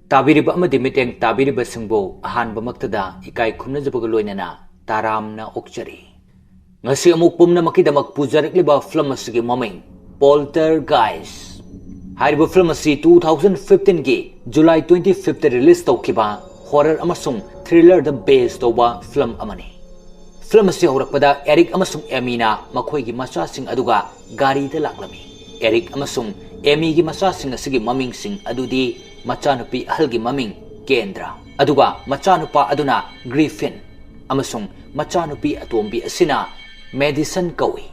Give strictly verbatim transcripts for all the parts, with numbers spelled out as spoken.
ꯇꯥꯕꯤꯔꯤꯕ ꯑꯃꯗꯤ ꯃꯤꯠꯌꯦꯡ ꯇꯥꯕꯤꯔꯤꯕꯁꯤꯡꯕꯨ ꯑꯍꯥꯟꯕꯃꯛꯇꯗ ꯏꯀꯥꯏ ꯈꯨꯝꯅꯖꯕꯒ ꯂꯣꯏꯅꯅ ꯇꯔꯥꯝꯅ ꯑꯣꯛꯆꯔꯤ꯫ ꯉꯁꯤ ꯑꯃꯨꯛ ꯄꯨꯝꯅꯃꯛꯀꯤꯗꯃꯛ ꯄꯨꯖꯔꯛꯂꯤꯕ ꯐꯤꯂꯝ ꯑꯁꯤꯒꯤ ꯃꯃꯤꯡ Poltergeist꯫ ꯍꯥꯏꯔꯤꯕ ꯐꯤꯂꯝ ꯑꯁꯤ two thousand fifteen ꯒꯤ July twenty fifth ꯇ release ꯇꯧꯈꯤꯕ horror ꯑꯃꯁꯨꯡ thriller ꯗ base ꯇꯧꯕ ꯐꯤꯂꯝ ꯑꯃꯅꯤ꯫ ꯐꯤꯂꯝ ꯑꯁꯤ ꯍꯧꯔꯛꯄꯗ ꯑꯦꯔꯤꯛ ꯑꯃꯁꯨꯡ ꯑꯦꯃꯤꯅ ꯃꯈꯣꯏꯒꯤ ꯃꯆꯥꯁꯤꯡ ꯑꯗꯨꯒ ꯒꯥꯔꯤꯗ ꯂꯥꯛꯂꯝꯃꯤ꯫ ꯑꯦꯔꯤꯛ ꯑꯃꯁꯨꯡ ꯑꯦꯃꯤꯒꯤ ꯃꯆꯥꯁꯤꯡ ꯑꯁꯤꯒꯤ ꯃꯃꯤꯡꯁꯤꯡ ꯑꯗꯨꯗꯤ ꯃꯆꯥꯅꯨꯄꯤ ꯑꯍꯜꯒꯤ ꯃꯃꯤꯡ ꯀꯦꯟꯗ꯭ꯔꯥ, ꯑꯗꯨꯒ ꯃꯆꯥꯅꯨꯄꯥ ꯑꯗꯨꯅ ꯒ꯭ꯔꯤꯐꯤꯟ, ꯑꯃꯁꯨꯡ ꯃꯆꯥꯅꯨꯄꯤ ꯑꯇꯣꯝꯕꯤ ꯑꯁꯤꯅ ꯃꯦꯗꯤꯁꯟ ꯀꯧꯏ꯫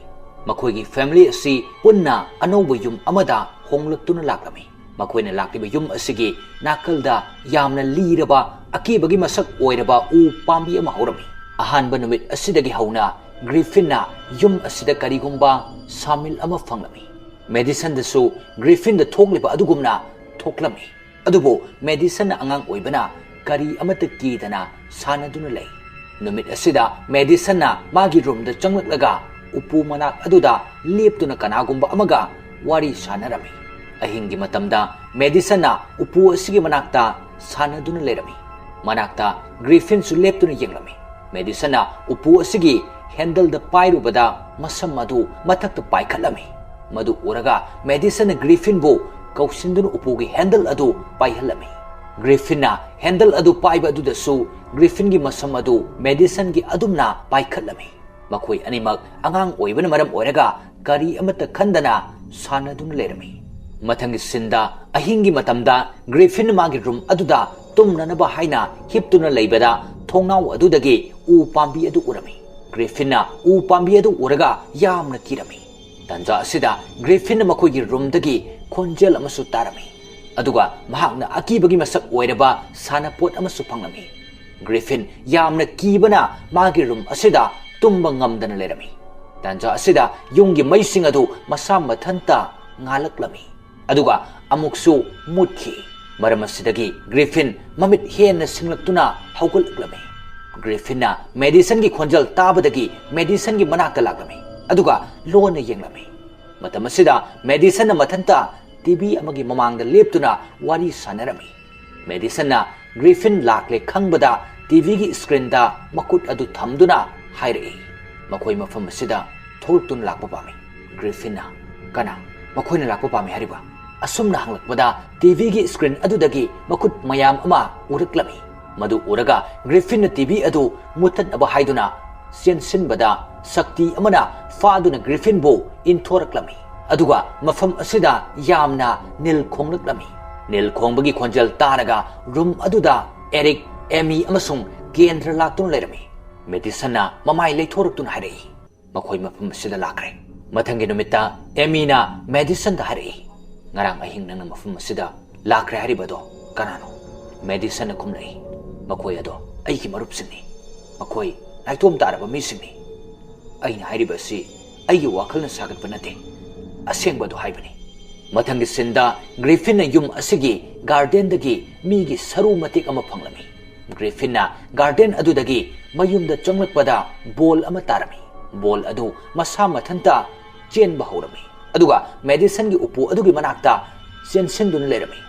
ꯃꯈꯣꯏꯒꯤ family ꯑꯁꯤ ꯄꯨꯟꯅ ꯑꯅꯧꯕ ꯌꯨꯝ ꯑꯃꯗ ꯍꯣꯡꯂꯛꯇꯨꯅ ꯂꯥꯛꯂꯝꯃꯤ꯫ ꯃꯈꯣꯏꯅ ꯂꯥꯛꯂꯤꯕ ꯌꯨꯝ ꯑꯁꯤꯒꯤ ꯅꯥꯀꯜꯗ ꯌꯥꯝꯅ ꯂꯤꯔꯕ, ꯑꯀꯤꯕꯒꯤ ꯃꯁꯛ ꯑꯣꯏꯔꯕ ꯎ ꯄꯥꯝꯕꯤ ꯑꯃ ꯍꯧꯔꯝꯃꯤ꯫ ꯑꯍꯥꯟꯕ ꯅꯨꯃꯤꯠ ꯑꯁꯤꯗꯒꯤ ꯍꯧꯅ ꯒ꯭ꯔꯤꯐꯤꯟꯅ ꯌꯨꯝ ꯑꯁꯤꯗ ꯀꯔꯤꯒꯨꯝꯕ ꯁꯥꯃꯤꯜ ꯑꯃ ꯐꯪꯂꯝꯃꯤ꯫ ꯃꯦꯗꯤꯁꯟꯗꯁꯨ ꯒ꯭ꯔꯤꯐꯤꯟꯗ ꯊꯣꯛꯂꯤꯕ ꯑꯗꯨꯒꯨꯝꯅ ꯊꯣꯛꯂꯝꯃꯤ꯫ ꯑꯗꯨꯕꯨ ꯃꯦꯗꯤꯁꯟꯅ ꯑꯉꯥꯡ ꯑꯣꯏꯕꯅ ꯀꯔꯤ ꯑꯃꯠꯇ ꯀꯤꯗꯅ ꯁꯥꯟꯅꯗꯨꯅ ꯂꯩ꯫ ꯅꯨꯃꯤꯠ ꯑꯁꯤꯗ ꯃꯦꯗꯤꯁꯟꯅ ꯃꯥꯒꯤ room ꯗ ꯆꯪꯂꯛꯂꯒ ꯎꯄꯨ ꯃꯅꯥꯛ ꯑꯗꯨꯗ ꯂꯦꯞꯇꯨꯅ ꯀꯅꯥꯒꯨꯝꯕ ꯑꯃꯒ ꯋꯥꯔꯤ ꯁꯥꯟꯅꯔꯝꯃꯤ꯫ ꯑꯍꯤꯡꯒꯤ ꯃꯇꯝꯗ ꯃꯦꯗꯤꯁꯟꯅ ꯎꯄꯨ ꯑꯁꯤꯒꯤ ꯃꯅꯥꯛꯇ ꯁꯥꯟꯅꯗꯨꯅ ꯂꯩꯔꯝꯃꯤ꯫ ꯃꯅꯥꯛꯇ ꯒ꯭ꯔꯤꯐꯤꯟꯁꯨ ꯂꯦꯞꯇꯨꯅ ꯌꯦꯡꯂꯝꯃꯤ꯫ ꯃꯦꯗꯤꯁꯟꯅ ꯎꯄꯨ ꯑꯁꯤꯒꯤ handle ꯗ ꯄꯥꯏꯔꯨꯕꯗ ꯃꯁꯝ ꯑꯗꯨ ꯃꯊꯛꯇ ꯄꯥꯏꯈꯠꯂꯝꯃꯤ꯫ ꯃꯗꯨ ꯎꯔꯒ ꯃꯦꯗꯤꯁꯟꯅ ꯒ꯭ꯔꯤꯐꯤꯟꯕꯨ ꯀꯧꯁꯤꯟꯗꯨꯅ ꯎꯄꯨꯒꯤ handle ꯑꯗꯨ ꯄꯥꯏꯍꯜꯂꯝꯃꯤ꯫ ꯒ꯭ꯔꯤꯐꯤꯟꯅ handle ꯑꯗꯨ ꯄꯥꯏꯕ ꯑꯗꯨꯗꯁꯨ ꯒ꯭ꯔꯤꯐꯤꯟꯒꯤ ꯃꯁꯝ ꯑꯗꯨ ꯃꯦꯗꯤꯁꯟꯒꯤ ꯑꯗꯨꯝꯅ ꯄꯥꯏꯈꯠꯂꯝꯃꯤ꯫ ꯃꯈꯣꯏ ꯑꯅꯤꯃꯛ ꯑꯉꯥꯡ ꯑꯣꯏꯕꯅ ꯃꯔꯝ ꯑꯣꯏꯔꯒ ꯀꯔꯤ ꯑꯃꯠꯇ ꯈꯟꯗꯅ ꯁꯥꯟꯅꯗꯨꯅ ꯂꯩꯔꯝꯃꯤ꯫ ꯃꯊꯪꯒꯤ scene ꯗ ꯑꯍꯤꯡꯒꯤ ꯃꯇꯝꯗ ꯒ꯭ꯔꯤꯐꯤꯟ ꯃꯥꯒꯤ room ꯑꯗꯨꯗ ꯇꯨꯝꯅꯅꯕ ꯍꯥꯏꯅ ꯍꯤꯞꯇꯨꯅ ꯂꯩꯕꯗ ꯊꯣꯡꯅꯥꯎ ꯑꯗꯨꯗꯒꯤ ꯎ ꯄꯥꯝꯕꯤ ꯑꯗꯨ ꯎꯔꯝꯃꯤ꯫ ꯒ꯭ꯔꯤꯐꯤꯟꯅ ꯎ ꯄꯥꯝꯕꯤ ꯑꯗꯨ ꯎꯔꯒ ꯌꯥꯝꯅ ꯀꯤꯔꯝꯃꯤ꯫ ꯇꯥꯟꯖꯥ ꯑꯁꯤꯗ ꯒ꯭ꯔꯤꯐꯤꯟꯅ ꯃꯈꯣꯏꯒꯤ room ꯗꯒꯤ ꯈꯣꯟꯖꯦꯜ ꯑꯃꯁꯨ ꯇꯥꯔꯝꯃꯤ꯫ ꯑꯗꯨꯒ ꯃꯍꯥꯛꯅ ꯑꯀꯤꯕꯒꯤ ꯃꯁꯛ ꯑꯣꯏꯔꯕ ꯁꯥꯟꯅꯄꯣꯠ ꯑꯃꯁꯨ ꯐꯪꯂꯝꯃꯤ꯫ ꯒ꯭ꯔꯤꯐꯤꯟ ꯌꯥꯝꯅ ꯀꯤꯕꯅ ꯃꯥꯒꯤ room ꯑꯁꯤꯗ ꯇꯨꯝꯕ ꯉꯝꯗꯅ ꯂꯩꯔꯝꯃꯤ꯫ ꯇꯥꯟꯖꯥ ꯑꯁꯤꯗ ꯌꯨꯝꯒꯤ ꯃꯩꯁꯤꯡ ꯑꯗꯨ ꯃꯁꯥ ꯃꯊꯟꯇ ꯉꯥꯜꯂꯛꯂꯝꯃꯤ꯫ ꯑꯗꯨꯒ ꯑꯃꯨꯛꯁꯨ ꯃꯨꯠꯈꯤ꯫ ꯃꯔꯝ ꯑꯁꯤꯗꯒꯤ ꯒ꯭ꯔꯤꯐꯤꯟ ꯃꯃꯤꯠ ꯍꯦꯟꯅ ꯁꯤꯡꯂꯛꯇꯨꯅ ꯍꯧꯒꯠꯂꯛꯂꯝꯃꯤ꯫ ꯒ꯭ꯔꯤꯐꯤꯟꯅ ꯃꯦꯗꯤꯁꯟꯒꯤ ꯈꯣꯟꯖꯦꯜ ꯇꯥꯕꯗꯒꯤ ꯃꯦꯗꯤꯁꯟꯒꯤ ꯃꯅꯥꯛꯇ ꯂꯥꯛꯂꯝꯃꯤ꯫ ꯑꯗꯨꯒ ꯂꯣꯟꯅ ꯌꯦꯡꯂꯝꯃꯤ꯫ ꯃꯇꯝ ꯑꯁꯤꯗ ꯃꯦꯗꯤꯁꯟꯅ ꯃꯊꯟꯇ TV ꯑꯃꯒꯤ ꯃꯃꯥꯡꯗ ꯂꯦꯞꯇꯨꯅ ꯋꯥꯔꯤ ꯁꯥꯟꯅꯔꯝꯃꯤ꯫ ꯃꯦꯗꯤꯁꯟꯅ ꯒ꯭ꯔꯤꯐꯤꯟ ꯂꯥꯛꯂꯦ ꯈꯪꯕꯗ ꯇꯤꯚꯤꯒꯤ ꯁ꯭ꯀ꯭ꯔꯤꯟꯗ ꯃꯈꯨꯠ ꯑꯗꯨ ꯊꯝꯗꯨꯅ ꯍꯥꯏꯔꯛꯏ, "ꯃꯈꯣꯏ ꯃꯐꯝ ꯑꯁꯤꯗ ꯊꯣꯛꯂꯛꯇꯨꯅ ꯂꯥꯛꯄ ꯄꯥꯝꯃꯤ꯫" ꯒ꯭ꯔꯤꯐꯤꯟꯅ, "ꯀꯅꯥ? ꯃꯈꯣꯏꯅ ꯂꯥꯛꯄ ꯄꯥꯝꯃꯤ ꯍꯥꯏꯔꯤꯕ?" ꯑꯁꯨꯝꯅ ꯍꯪꯂꯛꯄꯗ ꯇꯤꯚꯤꯒꯤ ꯁ꯭ꯀ꯭ꯔꯤꯟ ꯑꯗꯨꯗꯒꯤ ꯃꯈꯨꯠ ꯃꯌꯥꯝ ꯑꯃ ꯎꯔꯛꯂꯝꯃꯤ꯫ ꯃꯗꯨ ꯎꯔꯒ ꯒ꯭ꯔꯤꯐꯤꯟꯅ ꯇꯤꯚꯤ ꯑꯗꯨ ꯃꯨꯠꯊꯠꯅꯕ ꯍꯥꯏꯗꯨꯅ ꯆꯦꯟꯁꯤꯟꯕꯗ ꯁꯛꯇꯤ ꯑꯃꯅ ꯐꯥꯗꯨꯅ ꯒ꯭ꯔꯤꯐꯤꯟꯕꯨ ꯏꯟꯊꯣꯔꯛꯂꯝꯃꯤ꯫ ꯑꯗꯨꯒ ꯃꯐꯝ ꯑꯁꯤꯗ ꯌꯥꯝꯅ ꯅꯤꯜ ꯈꯣꯡꯂꯛꯂꯝꯃꯤ꯫ ꯅꯤꯜ ꯈꯣꯡꯕꯒꯤ ꯈꯣꯟꯖꯦꯜ ꯇꯥꯔꯒ ꯔꯨꯝ ꯑꯗꯨꯗ ꯑꯦꯔꯤꯛ, ꯑꯦꯃꯤ ꯑꯃꯁꯨꯡ ꯀꯦꯟꯗ꯭ꯔ ꯂꯥꯛꯇꯨꯅ ꯂꯩꯔꯝꯃꯤ꯫ ꯃꯦꯗꯤꯁꯟꯅ ꯃꯃꯥꯏ ꯂꯩꯊꯣꯔꯛꯇꯨꯅ ꯍꯥꯏꯔꯛꯏ, "ꯃꯈꯣꯏ ꯃꯐꯝ ꯑꯁꯤꯗ ꯂꯥꯛꯈ꯭ꯔꯦ꯫" ꯃꯊꯪꯒꯤ ꯅꯨꯃꯤꯠꯇ ꯑꯦꯃꯤꯅ ꯃꯦꯗꯤꯁꯟꯗ ꯍꯥꯏꯔꯛꯏ, "ꯉꯔꯥꯡ ꯑꯍꯤꯡ ꯅꯪꯅ ꯃꯐꯝ ꯑꯁꯤꯗ ꯂꯥꯛꯈ꯭ꯔꯦ ꯍꯥꯏꯔꯤꯕ ꯑꯗꯣ ꯀꯅꯥꯅꯣ?" ꯃꯦꯗꯤꯁꯟꯅ ꯈꯨꯝꯂꯛꯏ, "ꯃꯈꯣꯏ ꯑꯗꯣ ꯑꯩꯒꯤ ꯃꯔꯨꯞꯁꯤꯡꯅꯤ꯫ ꯃꯈꯣꯏ ꯅꯥꯏꯇꯣꯝ ꯇꯥꯔꯕ ꯃꯤꯁꯤꯡꯅꯤ꯫ ꯑꯩꯅ ꯍꯥꯏꯔꯤꯕ ꯑꯁꯤ ꯑꯩꯒꯤ ꯋꯥꯈꯜꯅ ꯁꯥꯒꯠꯄ ꯅꯠꯇꯦ, ꯑꯁꯦꯡꯕ ꯑꯗꯨ ꯍꯥꯏꯕꯅꯤ꯫" ꯃꯊꯪꯒꯤ ꯁꯤꯟꯗ ꯒ꯭ꯔꯤꯐꯤꯟꯅ ꯌꯨꯝ ꯑꯁꯤꯒꯤ ꯒꯥꯔꯗꯦꯟꯗꯒꯤ ꯃꯤꯒꯤ ꯁꯔꯨ ꯃꯇꯦꯛ ꯑꯃ ꯐꯪꯂꯝꯃꯤ꯫ ꯒ꯭ꯔꯤꯐꯤꯟꯅ ꯒꯥꯔꯗꯦꯟ ꯑꯗꯨꯗꯒꯤ ꯃꯌꯨꯝꯗ ꯆꯪꯂꯛꯄꯗ ꯕꯣꯜ ꯑꯃ ꯇꯥꯔꯝꯃꯤ꯫ ꯕꯣꯜ ꯑꯗꯨ ꯃꯁꯥ ꯃꯊꯟꯇ ꯆꯦꯟꯕ ꯍꯧꯔꯝꯃꯤ꯫ ꯑꯗꯨꯒ ꯃꯦꯗꯤꯁꯟꯒꯤ ꯎꯄꯨ ꯑꯗꯨꯒꯤ ꯃꯅꯥꯛꯇ ꯆꯦꯟꯁꯤꯟꯗꯨꯅ ꯂꯩꯔꯝꯃꯤ꯫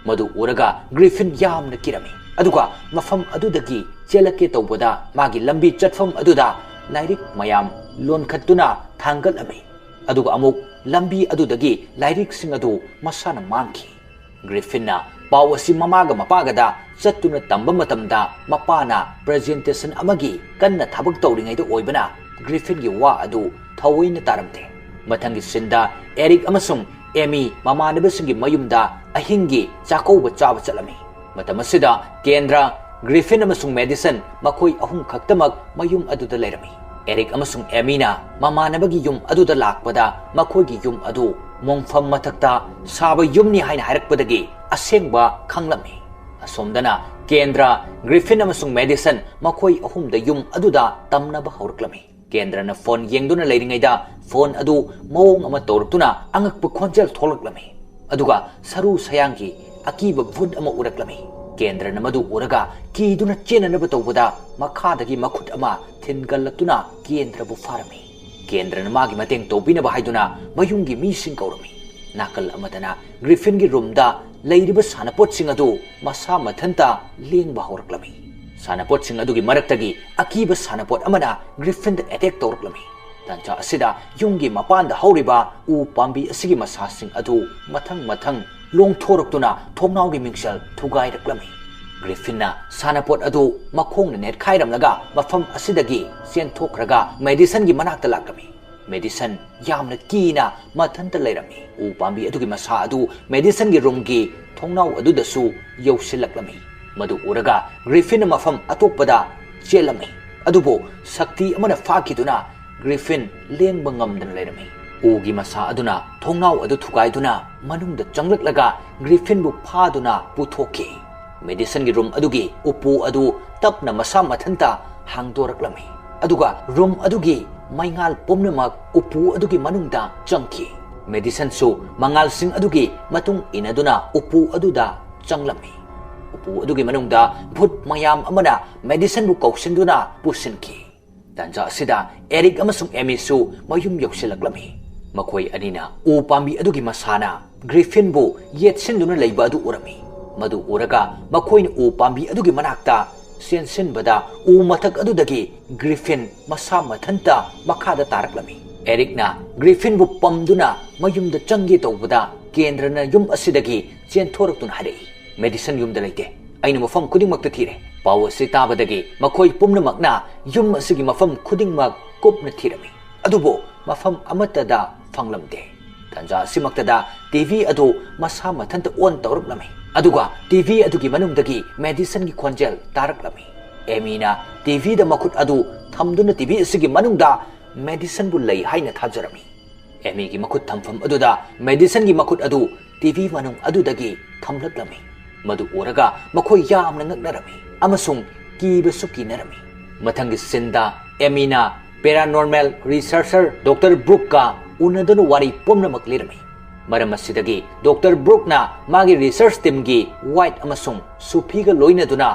ꯃꯗꯨ ꯎꯔꯒ ꯒ꯭ꯔꯤꯐꯤꯟ ꯌꯥꯝꯅ ꯀꯤꯔꯝꯃꯤ꯫ ꯑꯗꯨꯒ ꯃꯐꯝ ꯑꯗꯨꯗꯒꯤ ꯆꯦꯜꯂꯛꯀꯦ ꯇꯧꯕꯗ ꯃꯥꯒꯤ ꯂꯝꯕꯤ ꯆꯠꯐꯝ ꯑꯗꯨꯗ ꯂꯥꯏꯔꯤꯛ ꯃꯌꯥꯝ ꯂꯣꯟꯈꯠꯇꯨꯅ ꯊꯥꯡꯒꯠꯂꯝꯃꯤ꯫ ꯑꯗꯨꯒ ꯑꯃꯨꯛ ꯂꯝꯕꯤ ꯑꯗꯨꯗꯒꯤ ꯂꯥꯏꯔꯤꯛꯁꯤꯡ ꯑꯗꯨ ꯃꯁꯥꯅ ꯃꯥꯡꯈꯤ꯫ ꯒ꯭ꯔꯤꯐꯤꯟꯅ ꯄꯥꯎ ꯑꯁꯤ ꯃꯃꯥꯒ ꯃꯄꯥꯒꯗ ꯆꯠꯇꯨꯅ ꯇꯝꯕ ꯃꯇꯝꯗ ꯃꯄꯥꯅ ꯄ꯭ꯔꯖꯦꯟꯇꯦꯁꯟ ꯑꯃꯒꯤ ꯀꯟꯅ ꯊꯕꯛ ꯇꯧꯔꯤꯉꯩꯗ ꯑꯣꯏꯕꯅ ꯒ꯭ꯔꯤꯐꯤꯟꯒꯤ ꯋꯥ ꯑꯗꯨ ꯊꯑꯣꯏꯅ ꯇꯥꯔꯝꯗꯦ꯫ ꯃꯊꯪꯒꯤ ꯁꯤꯟꯗ ꯑꯦꯔꯤꯛ ꯑꯃꯁꯨꯡ ꯑꯦꯃꯤ ꯃꯃꯥꯟꯅꯕꯁꯤꯡꯒꯤ ꯃꯌꯨꯝꯗ ꯑꯍꯤꯡꯒꯤ ꯆꯥꯛꯀꯧꯕ ꯆꯥꯕ ꯆꯠꯂꯝꯃꯤ꯫ ꯃꯇꯝ ꯑꯁꯤꯗ ꯀꯦꯟꯗ꯭ꯔ, ꯒ꯭ꯔꯤꯐꯤꯟ ꯑꯃꯁꯨꯡ ꯃꯦꯗꯤꯁꯟ ꯃꯈꯣꯏ ꯑꯍꯨꯝ ꯈꯛꯇꯃꯛ ꯃꯌꯨꯝ ꯑꯗꯨꯗ ꯂꯩꯔꯝꯃꯤ꯫ ꯑꯦꯔꯤꯛ ꯑꯃꯁꯨꯡ ꯑꯦꯃꯤꯅ ꯃꯃꯥꯟꯅꯕꯒꯤ ꯌꯨꯝ ꯑꯗꯨꯗ ꯂꯥꯛꯄꯗ ꯃꯈꯣꯏꯒꯤ ꯌꯨꯝ ꯑꯗꯨ ꯃꯣꯡꯐꯝ ꯃꯊꯛꯇ ꯁꯥꯕ ꯌꯨꯝꯅꯤ ꯍꯥꯏꯅ ꯍꯥꯏꯔꯛꯄꯗꯒꯤ ꯑꯁꯦꯡꯕ ꯈꯪꯂꯝꯃꯤ꯫ ꯑꯁꯣꯝꯗꯅ ꯀꯦꯟꯗ꯭ꯔ, ꯒ꯭ꯔꯤꯐꯤꯟ ꯑꯃꯁꯨꯡ ꯃꯦꯗꯤꯁꯟ ꯃꯈꯣꯏ ꯑꯍꯨꯝꯗ ꯌꯨꯝ ꯑꯗꯨꯗ ꯇꯝꯅꯕ ꯍꯧꯔꯛꯂꯝꯃꯤ꯫ ꯀꯦꯟꯗ꯭ꯔꯅ ꯐꯣꯟ ꯌꯦꯡꯗꯨꯅ ꯂꯩꯔꯤꯉꯩꯗ ꯐꯣꯟ ꯑꯗꯨ ꯃꯑꯣꯡ ꯑꯃ ꯇꯧꯔꯛꯇꯨꯅ ꯑꯉꯛꯄ ꯈꯣꯟꯖꯦꯜ ꯊꯣꯛꯂꯛꯂꯝꯃꯤ꯫ ꯑꯗꯨꯒ ꯁꯔꯨ ꯁꯌꯥꯡꯒꯤ ꯑꯀꯤꯕ ꯚꯨꯠ ꯑꯃ ꯎꯔꯛꯂꯝꯃꯤ꯫ ꯀꯦꯟꯗ꯭ꯔꯅ ꯃꯗꯨ ꯎꯔꯒ ꯀꯤꯗꯨꯅ ꯆꯦꯟꯅꯅꯕ ꯇꯧꯕꯗ ꯃꯈꯥꯗꯒꯤ ꯃꯈꯨꯠ ꯑꯃ ꯊꯤꯟꯒꯠꯂꯛꯇꯨꯅ ꯀꯦꯟꯗ꯭ꯔꯕꯨ ꯐꯥꯔꯝꯃꯤ꯫ ꯀꯦꯟꯗ꯭ꯔꯅ ꯃꯥꯒꯤ ꯃꯇꯦꯡ ꯇꯧꯕꯤꯅꯕ ꯍꯥꯏꯗꯨꯅ ꯃꯌꯨꯝꯒꯤ ꯃꯤꯁꯤꯡ ꯀꯧꯔꯝꯃꯤ꯫ ꯅꯥꯀꯜ ꯑꯃꯗꯅ ꯒ꯭ꯔꯤꯐꯤꯟꯒꯤ ꯔꯨꯝꯗ ꯂꯩꯔꯤꯕ ꯁꯥꯟꯅꯄꯣꯠꯁꯤꯡ ꯑꯗꯨ ꯃꯁꯥ ꯃꯊꯟꯇ ꯂꯦꯡꯕ ꯍꯧꯔꯛꯂꯝꯃꯤ꯫ ꯁꯥꯟꯅꯄꯣꯠꯁꯤꯡ ꯑꯗꯨꯒꯤ ꯃꯔꯛꯇꯒꯤ ꯑꯀꯤꯕ ꯁꯥꯟꯅꯄꯣꯠ ꯑꯃꯅ ꯒ꯭ꯔꯤꯐꯤꯟꯗ ꯑꯦꯇꯦꯛ ꯇꯧꯔꯛꯂꯝꯃꯤ꯫ ꯇꯥꯟꯖꯥ ꯑꯁꯤꯗ ꯌꯨꯝꯒꯤ ꯃꯄꯥꯟꯗ ꯍꯧꯔꯤꯕ ꯎ ꯄꯥꯝꯕꯤ ꯑꯁꯤꯒꯤ ꯃꯁꯥꯁꯤꯡ ꯑꯗꯨ ꯃꯊꯪ ꯃꯊꯪ ꯂꯣꯡꯊꯣꯔꯛꯇꯨꯅ ꯊꯣꯡꯅꯥꯎꯒꯤ ꯃꯤꯡꯁꯦꯜ ꯊꯨꯒꯥꯏꯔꯛꯂꯝꯃꯤ꯫ ꯒ꯭ꯔꯤꯐꯤꯟꯅ ꯁꯥꯟꯅꯄꯣꯠ ꯑꯗꯨ ꯃꯈꯣꯡꯅ ꯅꯦꯠꯈꯥꯏꯔꯝꯂꯒ ꯃꯐꯝ ꯑꯁꯤꯗꯒꯤ ꯆꯦꯟꯊꯣꯛꯈ꯭ꯔꯒ ꯃꯦꯗꯤꯁꯟꯒꯤ ꯃꯅꯥꯛꯇ ꯂꯥꯛꯂꯝꯃꯤ꯫ ꯃꯦꯗꯤꯁꯟ ꯌꯥꯝꯅ ꯀꯤꯅ ꯃꯊꯟꯇ ꯂꯩꯔꯝꯃꯤ꯫ ꯎ ꯄꯥꯝꯕꯤ ꯑꯗꯨꯒꯤ ꯃꯁꯥ ꯑꯗꯨ ꯃꯦꯗꯤꯁꯟꯒꯤ ꯔꯨꯝꯒꯤ ꯊꯣꯡꯅꯥꯎ ꯑꯗꯨꯗꯁꯨ ꯌꯧꯁꯤꯜꯂꯛꯂꯝꯃꯤ꯫ ꯃꯗꯨ ꯎꯔꯒ ꯒ꯭ꯔꯤꯐꯤꯟ ꯃꯐꯝ ꯑꯇꯣꯞꯄꯗ ꯆꯦꯜꯂꯝꯃꯤ꯫ ꯑꯗꯨꯕꯨ ꯁꯛꯇꯤ ꯑꯃꯅ ꯐꯥꯈꯤꯗꯨꯅ ꯒ꯭ꯔꯤꯐꯤꯟ ꯂꯦꯡꯕ ꯉꯝꯗꯅ ꯂꯩꯔꯝꯃꯤ꯫ ꯎꯒꯤ ꯃꯁꯥ ꯑꯗꯨꯅ ꯊꯣꯡꯅꯥꯎ ꯑꯗꯨ ꯊꯨꯒꯥꯏꯗꯨꯅ ꯃꯅꯨꯡꯗ ꯆꯪꯂꯛꯂꯒ ꯒ꯭ꯔꯤꯐꯤꯟꯕꯨ ꯐꯥꯗꯨꯅ ꯄꯨꯊꯣꯛꯈꯤ꯫ ꯃꯦꯗꯤꯁꯟꯒꯤ ꯔꯨꯝ ꯑꯗꯨꯒꯤ ꯎꯄꯨ ꯑꯗꯨ ꯇꯞꯅ ꯃꯁꯥ ꯃꯊꯟꯇ ꯍꯥꯡꯗꯣꯔꯛꯂꯝꯃꯤ꯫ ꯑꯗꯨꯒ ꯔꯨꯝ ꯑꯗꯨꯒꯤ ꯃꯩꯉꯥꯜ ꯄꯨꯝꯅꯃꯛ ꯎꯄꯨ ꯑꯗꯨꯒꯤ ꯃꯅꯨꯡꯗ ꯆꯪꯈꯤ꯫ ꯃꯦꯗꯤꯁꯟꯁꯨ ꯃꯉꯥꯜꯁꯤꯡ ꯑꯗꯨꯒꯤ ꯃꯇꯨꯡ ꯏꯟꯅꯗꯨꯅ ꯎꯄꯨ ꯑꯗꯨꯗ ꯆꯪꯂꯝꯃꯤ꯫ ꯎꯄꯨ ꯑꯗꯨꯒꯤ ꯃꯅꯨꯡꯗ ꯚꯨꯠ ꯃꯌꯥꯝ ꯑꯃꯅ ꯃꯦꯗꯤꯁꯟꯕꯨ ꯀꯧꯁꯤꯟꯗꯨꯅ ꯄꯨꯁꯤꯟꯈꯤ꯫ ꯇꯥꯟꯖꯥ ꯑꯁꯤꯗ ꯑꯦꯔꯤꯛ ꯑꯃꯁꯨꯡ ꯑꯦꯃꯤꯁꯨ ꯃꯌꯨꯝ ꯌꯧꯁꯤꯜꯂꯛꯂꯝꯃꯤ꯫ ꯃꯈꯣꯏ ꯑꯅꯤꯅ ꯎ ꯄꯥꯝꯕꯤ ꯑꯗꯨꯒꯤ ꯃꯁꯥꯅ ꯒ꯭ꯔꯤꯐꯤꯟꯕꯨ ꯌꯦꯠꯁꯤꯟꯗꯨꯅ ꯂꯩꯕ ꯑꯗꯨ ꯎꯔꯝꯃꯤ꯫ ꯃꯗꯨ ꯎꯔꯒ ꯃꯈꯣꯏꯅ ꯎ ꯄꯥꯝꯕꯤ ꯑꯗꯨꯒꯤ ꯃꯅꯥꯛꯇ ꯆꯦꯟꯁꯤꯟꯕꯗ ꯎ ꯃꯊꯛ ꯑꯗꯨꯗꯒꯤ ꯒ꯭ꯔꯤꯐꯤꯟ ꯃꯁꯥ ꯃꯊꯟꯇ ꯃꯈꯥꯗ ꯇꯥꯔꯛꯂꯝꯃꯤ꯫ ꯑꯦꯔꯤꯛꯅ ꯒ꯭ꯔꯤꯐꯤꯟꯕꯨ ꯄꯝꯗꯨꯅ ꯃꯌꯨꯝꯗ ꯆꯪꯒꯦ ꯇꯧꯕꯗ ꯀꯦꯟꯗ꯭ꯔꯅ ꯌꯨꯝ ꯑꯁꯤꯗꯒꯤ ꯆꯦꯟꯊꯣꯔꯛꯇꯨꯅ ꯍꯥꯏꯔꯛꯏ, "ꯃꯦꯗꯤꯁꯟ ꯌꯨꯝꯗ ꯂꯩꯇꯦ꯫ ꯑꯩꯅ ꯃꯐꯝ ꯈꯨꯗꯤꯡꯃꯛꯇ ꯊꯤꯔꯦ꯫" ꯄꯥꯎ ꯑꯁꯤ ꯇꯥꯕꯗꯒꯤ ꯃꯈꯣꯏ ꯄꯨꯝꯅꯃꯛꯅ ꯌꯨꯝ ꯑꯁꯤꯒꯤ ꯃꯐꯝ ꯈꯨꯗꯤꯡꯃꯛ ꯀꯨꯞꯅ ꯊꯤꯔꯝꯃꯤ꯫ ꯑꯗꯨꯕꯨ ꯃꯐꯝ ꯑꯃꯠꯇꯗ ꯐꯪꯂꯝꯗꯦ꯫ ꯇꯥꯟꯖꯥ ꯑꯁꯤꯃꯛꯇꯗ ꯇꯤꯚꯤ ꯑꯗꯨ ꯃꯁꯥ ꯃꯊꯟꯇ ꯑꯣꯟ ꯇꯧꯔꯛꯂꯝꯃꯤ꯫ ꯑꯗꯨꯒ ꯇꯤꯚꯤ ꯑꯗꯨꯒꯤ ꯃꯅꯨꯡꯗꯒꯤ ꯃꯦꯗꯤꯁꯟꯒꯤ ꯈꯣꯟꯖꯦꯜ ꯇꯥꯔꯛꯂꯝꯃꯤ꯫ ꯑꯦꯃꯤꯅ ꯇꯤꯚꯤꯗ ꯃꯈꯨꯠ ꯑꯗꯨ ꯊꯝꯗꯨꯅ ꯇꯤꯚꯤ ꯑꯁꯤꯒꯤ ꯃꯅꯨꯡꯗ ꯃꯦꯗꯤꯁꯟꯕꯨ ꯂꯩ ꯍꯥꯏꯅ ꯊꯥꯖꯔꯝꯃꯤ꯫ ꯑꯦꯃꯤꯒꯤ ꯃꯈꯨꯠ ꯊꯝꯐꯝ ꯑꯗꯨꯗ ꯃꯦꯗꯤꯁꯟꯒꯤ ꯃꯈꯨꯠ ꯑꯗꯨ ꯇꯤꯚꯤ ꯃꯅꯨꯡ ꯑꯗꯨꯗꯒꯤ ꯊꯝꯂꯛꯂꯝꯃꯤ꯫ ꯃꯗꯨ ꯎꯔꯒ ꯃꯈꯣꯏ ꯌꯥꯝꯅ ꯉꯛꯅꯔꯝꯃꯤ ꯑꯃꯁꯨꯡ ꯀꯤꯕꯁꯨ ꯀꯤꯅꯔꯝꯃꯤ꯫ ꯃꯊꯪꯒꯤ ꯁꯤꯟꯗ ꯑꯦꯃꯤꯅ ꯄꯦꯔꯥꯅꯣꯔꯃꯦꯜ ꯔꯤꯁꯔꯆꯔ ꯗꯣꯛꯇꯔ ꯕ꯭ꯔꯨꯛꯀ ꯎꯅꯗꯨꯅ ꯋꯥꯔꯤ ꯄꯨꯝꯅꯃꯛ ꯂꯤꯔꯝꯃꯤ꯫ ꯃꯔꯝ ꯑꯁꯤꯗꯒꯤ ꯗꯣꯛꯇꯔ ꯕ꯭ꯔꯨꯛꯅ ꯃꯥꯒꯤ ꯔꯤꯁꯔꯆ ꯇꯤꯝꯒꯤ ꯋꯥꯏꯠ ꯑꯃꯁꯨꯡ ꯁꯣꯐꯤꯒ ꯂꯣꯏꯅꯗꯨꯅ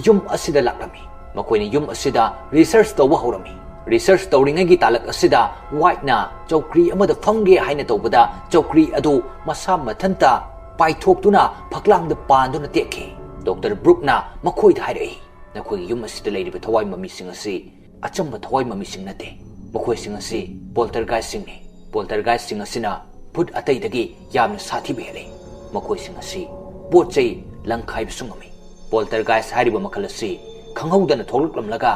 ꯌꯨꯝ ꯑꯁꯤꯗ ꯂꯥꯛꯂꯝꯃꯤ꯫ ꯃꯈꯣꯏꯅ ꯌꯨꯝ ꯑꯁꯤꯗ ꯔꯤꯁꯔꯆ ꯇꯧꯕ ꯍꯧꯔꯝꯃꯤ꯫ ꯔꯤꯁꯔꯆ ꯇꯧꯔꯤꯉꯩꯒꯤ ꯇꯥꯂꯛ ꯑꯁꯤꯗ ꯋꯥꯏꯠꯅ ꯆꯧꯀ꯭ꯔꯤ ꯑꯃꯗ ꯐꯝꯒꯦ ꯍꯥꯏꯅ ꯇꯧꯕꯗ ꯆꯧꯀ꯭ꯔꯤ ꯑꯗꯨ ꯃꯁꯥ ꯃꯊꯟꯇ ꯄꯥꯏꯊꯣꯛꯇꯨꯅ ꯐꯛꯂꯥꯡꯗ ꯄꯥꯟꯗꯨꯅ ꯇꯦꯛꯈꯤ꯫ ꯗꯣꯛꯇꯔ ꯕ꯭ꯔꯨꯛꯅ ꯃꯈꯣꯏꯗ ꯍꯥꯏꯔꯛꯏ, "ꯅꯈꯣꯏꯒꯤ ꯌꯨꯝ ꯑꯁꯤꯗ ꯂꯩꯔꯤꯕ ꯊꯋꯥꯏ ꯃꯃꯤꯁꯤꯡ ꯑꯁꯤ ꯑꯆꯝꯕ ꯊꯋꯥꯏ ꯃꯃꯤꯁꯤꯡ ꯅꯠꯇꯦ꯫ ꯃꯈꯣꯏꯁꯤꯡ ꯑꯁꯤ ꯄꯣꯜꯇꯔꯒꯥꯏꯁꯁꯤꯡꯅꯤ꯫ ꯄꯣꯜꯇꯔꯒꯥꯏꯁꯁꯤꯡ ꯑꯁꯤꯅ ꯚꯨꯠ ꯑꯇꯩꯗꯒꯤ ꯌꯥꯝꯅ ꯁꯥꯊꯤꯕ ꯍꯦꯜꯂꯤ꯫ ꯃꯈꯣꯏꯁꯤꯡ ꯑꯁꯤ ꯄꯣꯠ ꯆꯩ ꯂꯪꯈꯥꯏꯕꯁꯨ ꯉꯝꯃꯤ꯫ ꯄꯣꯜꯇꯔꯒꯥꯏꯁ ꯍꯥꯏꯔꯤꯕ ꯃꯈꯜ ꯑꯁꯤ ꯈꯪꯍꯧꯗꯅ ꯊꯣꯛꯂꯛꯂꯝꯂꯒ